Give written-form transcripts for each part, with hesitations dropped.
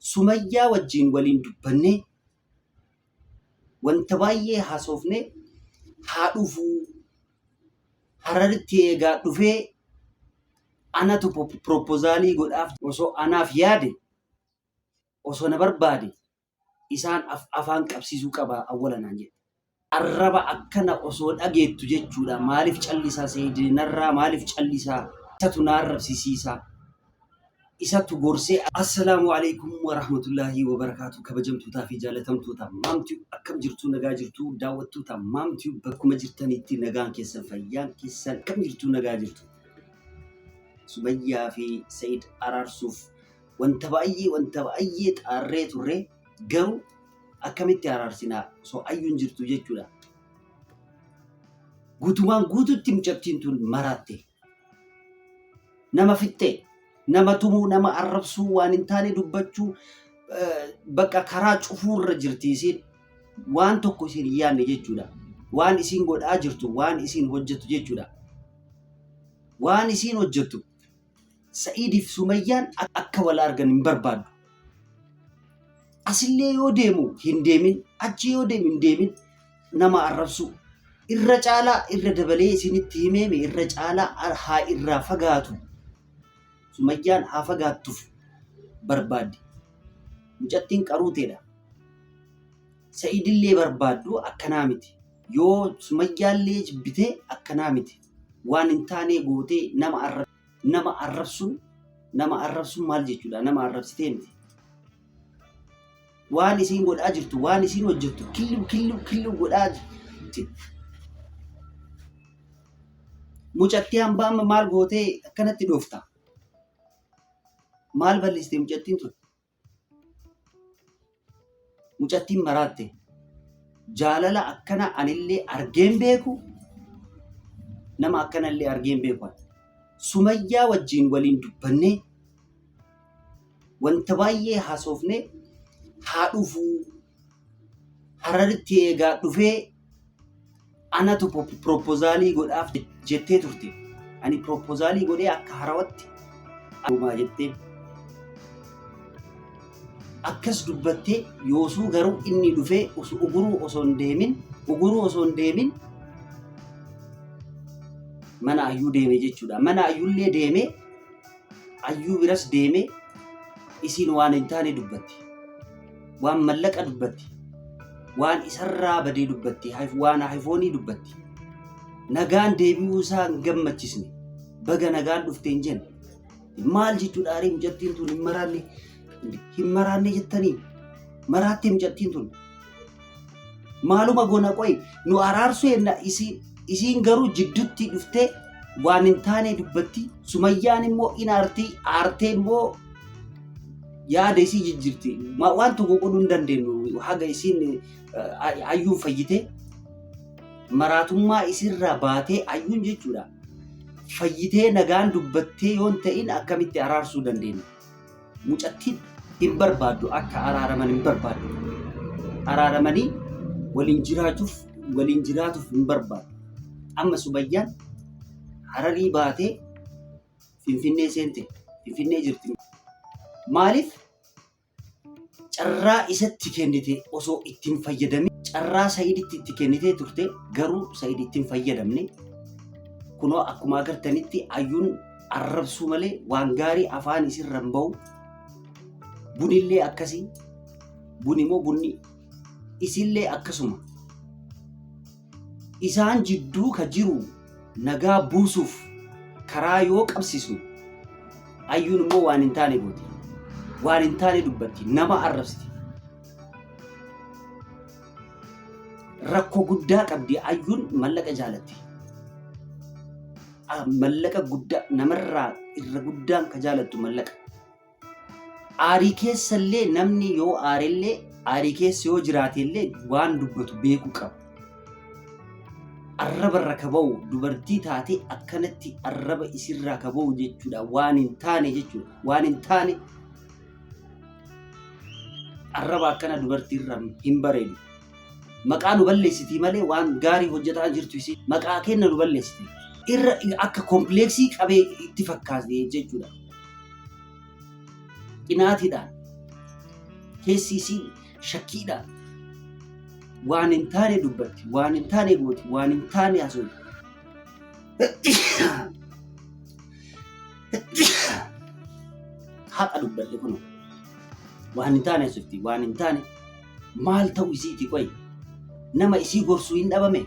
Sumayyaa wajjin waliin dubbannee wanta baay'ee haasofnee haa dhufuu Hararitti eegaa dhufee anatu piroopozaalii godhaaf osoo anaaf yaade osoo na barbaade isaan afaan qabsiisuu qaba awwala naan jedhe. Arraba akkana osoo dhageettu jechuudha maaliif callisaa Seeyid narraa maaliif callisaa isatu na arrabsisiisa isatu gorsee. Assalaamu alaikum warahmatullaahi wabarakaatu kabajamtootaa fi jaalatamtoota maamtii akkam jirtuu nagaa jirtuu daawwattoota maamtii bakkuma jirtanitti nagaan keessan fayyaan keessan akkam jirtuu nagaa jirtu. Sumayyaa fi Sa'id araarsuuf wanta baay'ee wanta baay'ee xaarree turre garuu akkamitti araarsinaa osoo ayyuun jirtu jechuudha. Guutumaan guututti mucattiin tun maraatte. Nama fixxee, nama tumuu, nama arrabsuu, waan hin taane dubbachuu bakka karaa cufuurra jirti isiin. Waan tokko isiin hin yaadne jechuudha. Waan isiin godhaa jirtu, waan isiin hojjettu jechuudha. Waan isiin hojjettu Sa'iidiif Sumayyaan akka wal argan hin barbaaddu. Asillee yoo deemu hin deemin, achi yoo deemu hin deemin nama arrabsuu. Irra caalaa irra dabalee isinitti himeeme irra caalaa haa irraa fagaatu. Sumayyaan haa fagaattuuf barbaaddi. Mucattiin qaruuteedha. Sa'iidillee barbaaddu akkanaa miti. Yoo Sumayyaallee jibbitee akkanaa miti. Waan hin taanee gootee nama arrabsu. Nama arrabsuun nama arrabsuun maal jechuudha? Nama arrabsitee miti. Waan isiin godhaa jirtu, waan isiin hojjettu killiw killiw killiw godhaa jirti. Mucattii hambaa amma maal gootee akkanatti dhoofta? Maal balleessite mucattiin tun? Mucattiin maraatte. Jaalala akkana anillee argeen beeku nama akkanallee argeen beeku. ani. Sumayyaa wajjin waliin dubbannee wanta baay'ee haasofnee haa dhufuu Hararitti eegaa dhufee anatu piroopozaalii godhaaf jettee turte. Ani piroopozaalii godhee akka harawatti dhumaa jettee akkas dubbattee yoosuu garuu inni dhufee uguruu osoo hin deemin uguruu osoo hin deemin mana ayyuu deeme jechuudha. Mana ayyuullee deemee ayyuu biras deemee isiin waan hin taane dubbatti. Waan mallaqa dubbatti. Waan isarraa badee dubbatti. Waan ayifoonii dubbatti. Nagaan deebi'uu isaa hin gammachisne. Baga nagaan dhufte hin jenne. Maal jechuudha arii mucattiin tun hin maraanne hin maraanne jettanii maraatte mucattiin tun. Maaluma goona qoyi nu araarsuu enna isiin garuu jidduutti dhuftee waan hin taane dubbatti sumayyaan immoo in aartii aartee immoo yaada isii jijjiirti waan tokko godhuu hin dandeenyu haga isiin ayyuun fayyitee maraatummaa isirraa baatee ayyuun jechuudha fayyitee nagaan dubbattee yoon ta'in akkamitti araarsuu dandeenya. Mucattiin hin barbaaddu akka araaraman hin barbaaddu. Araaramanii waliin jiraachuuf waliin jiraatuuf hin barbaaddu. Amma Sumayyaan Hararii baatee Finfinnee seente. Finfinnee jirti. Maaliif carraa isatti kennite osoo itti hin fayyadamin carraa Sa'iditti itti kennitee turte garuu Sa'id itti hin fayyadamne. Kunoo akkuma agartanitti ayyuun arrabsuu malee waan gaarii afaan isirra hin bahu. Bunillee akkasii. Buni moo bunni isillee akkasuma. Isaan jidduu ka jiru nagaa buusuuf karaa yoo qabsiisnu ayyuun immoo waan hin taane gooti. Waan hin taane dubbatti. Nama arrabsiti. Rakkoo guddaa qabdi ayyuun mallaqa jaalatti. Mallaqa guddaa namarraa irra guddaan ka jaalattu mallaqa. Aarii keessallee namni yoo aarellee aarii keessa yoo jiraatellee waan dubbatu beekuu qaba. Arraba irra ka ba'u dubartii taatee akkanatti arraba isirraa ka ba'u jechuudha waan hin taane jechuudha waan hin taane arraba akkana dubartii irraa hin bareedu. Maqaa nu balleessitii malee waan gaarii hojjetaa jirtu isii maqaa kenna nu balleessiti. Irra akka kompleeksii qabee itti fakkaate jechuudha. Qinaatiidhaan. Keessi isii shakkiidha. Waan hin taane dubbatti, waan hin taane gooti, waan hin taane haasofti. Haqa dubbadhe kunoo. Waan hin taane haasofti, waan hin taane maal ta'u isiiti qoyi. Nama isii gorsuu hin dhabame,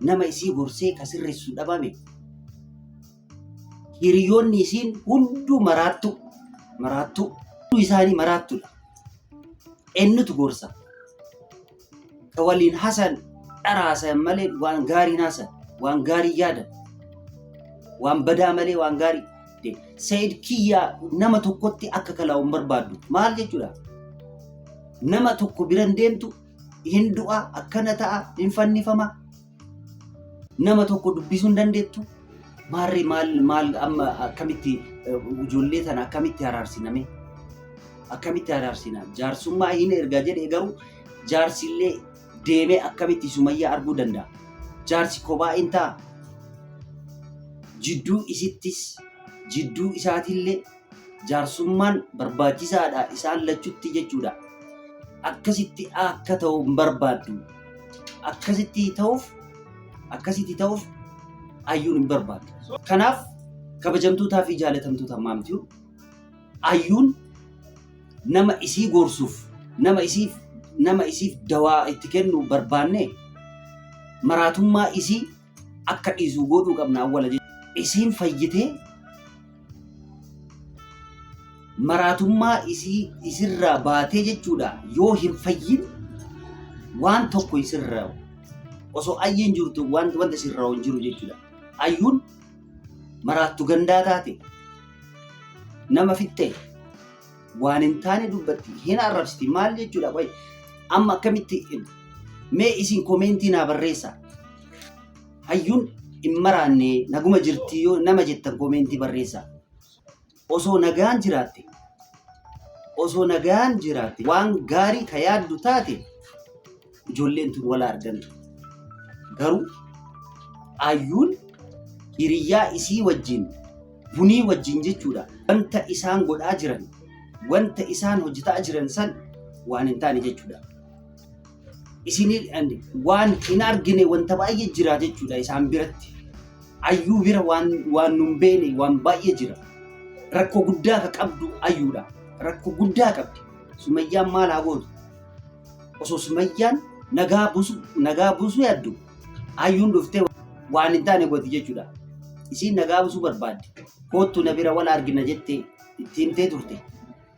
nama isii gorsee ka sirreessu dhabame. Hiriyoonni isiin hunduu maraattu, maraattu, hunduu isaanii maraattudha. Eenyutu gorsa? Ka waliin hasan dhara hasayan malee waan gaariin hasan, waan gaarii yaadan, waan badaa malee waan gaarii. Said kiyyaa nama tokkotti akka kalaa'u hin barbaaddu. Maal jechuudha? Nama tokko bira hin deemtu, hin du'a, akkana ta'a, hin fannifama. Nama tokko dubbisuu hin dandeettu. Maarree maal maal amma akkamitti ijoollee tana akkamitti araarsiname? Akkamitti araarsina? Jaarsummaa hin erga jedhee garuu jaarsillee deemee akkamitti Sumayyaa arguu danda'a? Jaarsi kophaa hin ta'a. Jidduu isittis jidduu isaatillee jaarsummaan barbaachisaadha isaan lachutti jechuudha. Akkasitti akka ta'u hin barbaaddu. Akkasitti ta'uuf akkasitti ta'uuf ayyuun hin barbaaddu. Kanaaf kabajamtootaa fi jaalatamtoota maamtiyu ayyuun nama isii gorsuuf nama isiif nama isiif dawaa itti kennu barbaanne maraatummaa isii akka dhiisu godhuu qabna awwala jechuudha. Isiin fayyitee maraatummaa isii isirraa baatee jechuudha yoo hin fayyin waan tokko hin sirraa'u. Osoo ayyeen jirtu waan wanta sirraa'u hin jiru jechuudha. Ayyuun maraattu gandaa taate nama fixxee waan hin taane dubbatti hin arrabsiti maal jechuudha qoy amma akkamitti mee isin komeentii naa barreessa hayyuun hin maraanne naguma jirti yoo nama jettan komeentii barreessa osoo nagaan jiraatte osoo nagaan jiraatte waan gaarii ka yaaddu taate ijoolleen tun wala argantu garuu ayyuun hiriyyaa isii wajjin bunii wajjin jechuudha. Wanta isaan godhaa jiran, wanta isaan hojjetaa jiran san waan hin taane jechuudha. Isin waan hin argine wanta baay'ee jira jechuudha isaan biratti. Ayyuu bira waan waan nun beene waan baay'ee jira. Rakkoo guddaa ka qabdu ayyuudha. Rakkoo guddaa qabdi. Sumayyaan maal haa gootu? Osoo Sumayyaan nagaa buusu nagaa buusuu yaaddu ayyuun dhuftee waan hin taane gooti jechuudha. Isiin nagaa buusuu barbaaddi. Koottu na bira wal argina jette itti himtee turte.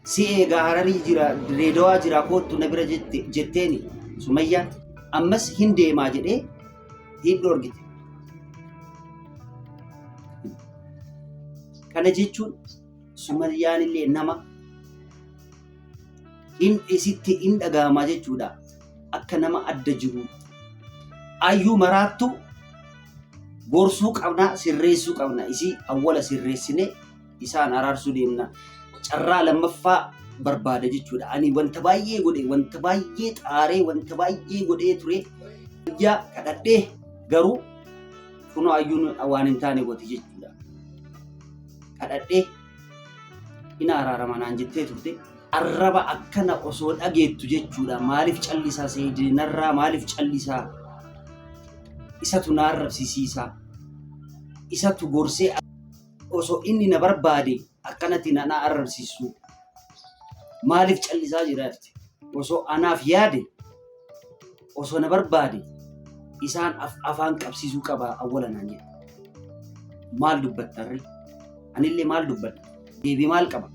Si eegaa Hararii jira, Direedawaa jira koottu na bira jette jetteeni Sumayyaan ammas hin deemaa jedhee hin dhorgite. Kana jechuun Sumayyaan illee nama hin isitti hin dhaga'amaa jechuudha. Akka nama adda jiru. Ayyuu maraattu gorsuu qabna, sirreessuu qabna. Isii awwala sirreessinee isaan araarsuu deemna. Carraa lammaffaa barbaada jechuudha. Ani wanta baay'ee godhe, wanta baay'ee xaaree, wanta baay'ee godhee ture. Guyyaa kadhadhee garuu kunoo ayyuun waan hin taane gooti jechuudha. Kadhadhee hin araarama naan jettee turte. Arraba akkana osoo dhageettu jechuudha. Maaliif callisaa Seeyid narraa maaliif callisaa? Isatu na arrabsisiisa. Isatu gorsee osoo inni na barbaade akkanatti na na arrabsiisu. Maaliif callisaa jira jette? Osoo anaaf yaade osoo na barbaade isaan afaan qabsiisuu qaba awwala naan jedhe. Maal dubbattarre? Anillee maal dubbadha? Deebii maal qaba?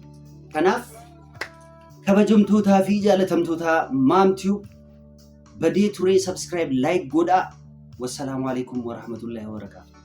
Kanaaf kabajamtootaa fi jaalatamtootaa Maam Tube badee turee subscribe like godhaa. Wassalaamu alaikum warahmatullahi wabarakaatuh.